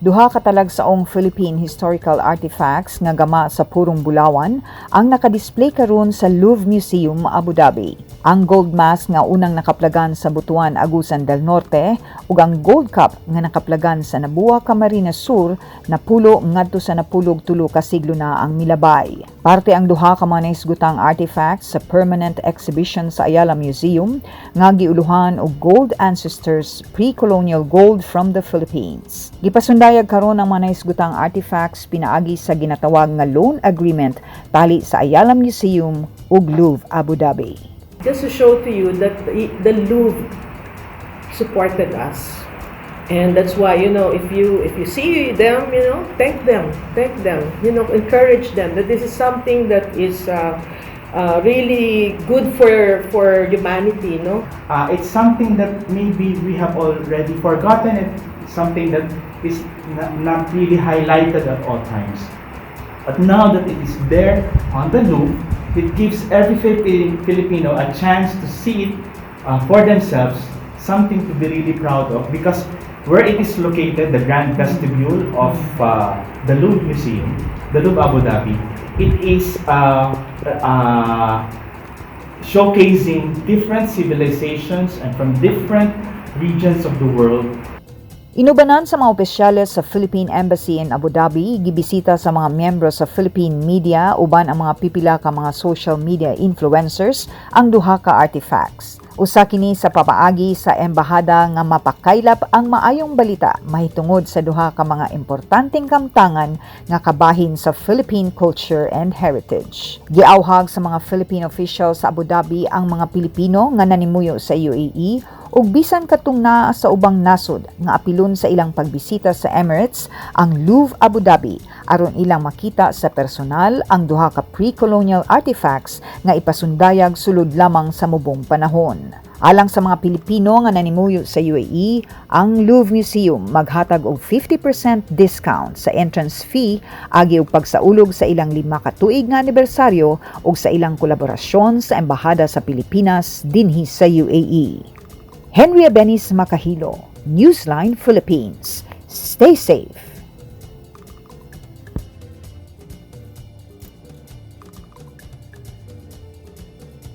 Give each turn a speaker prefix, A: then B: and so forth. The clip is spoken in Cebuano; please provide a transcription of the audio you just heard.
A: Duha ka talagsaong Philippine historical artifacts nga gama sa purong bulawan ang nakadisplay karon sa Louvre Museum, Abu Dhabi. Ang gold mask nga unang nakaplagan sa Butuan, Agusan del Norte, ug ang gold cup nga nakaplagan sa Nabua, Camarines Sur, 10 ngadto sa 13 ka siglo na ang milabay. Parte ang duha ka mga nahisgutang artifacts sa permanent exhibition sa Ayala Museum nga giuluhan og Gold Ancestors: Pre-Colonial Gold from the Philippines. Gipasundayag karon ang mga nahisgutang artifacts pinaagi sa ginatawag nga loan agreement tali sa Ayala Museum ug Louvre Abu Dhabi.
B: Just to show to you that the Louvre supported us. And that's why, if you see them, thank them, thank them, encourage them that this is something that is really good for humanity, no?
C: It's something that maybe we have already forgotten. It's something that is not really highlighted at all times. But now that it is there on the Louvre, it gives every Filipino a chance to see it for themselves, something to be really proud of, because where it is located, the Grand Vestibule of the Louvre Museum, the Louvre Abu Dhabi, it is showcasing different civilizations and from different regions of the world.
A: Inubanan sa mga opisyales sa Philippine Embassy in Abu Dhabi, gibisita sa mga miyembro sa Philippine media uban ang mga pipila ka mga social media influencers ang duha ka artifacts. Usa kini sa papaagi sa embahada nga mapakaylap ang maayong balita mahitungod sa duha ka mga importanteng kamtangan nga kabahin sa Philippine culture and heritage. Giawhag sa mga Philippine officials sa Abu Dhabi ang mga Pilipino nga nanimuyo sa UAE ug bisan katong naa sa ubang nasod nga apilon sa ilang pagbisita sa Emirates ang Louvre Abu Dhabi aron ilang makita sa personal ang duha ka pre-colonial artifacts nga ipasundayag sulod lamang sa mubong panahon. Alang sa mga Pilipino nga nanimuyo sa UAE, ang Louvre Museum maghatag og 50% discount sa entrance fee agi og pagsaulog sa ilang 5 ka tuig nga anibersaryo ug sa ilang kolaborasyon sa Embahada sa Pilipinas dinhi sa UAE. Henry Abenis Makahilo, Newsline Philippines. Stay safe.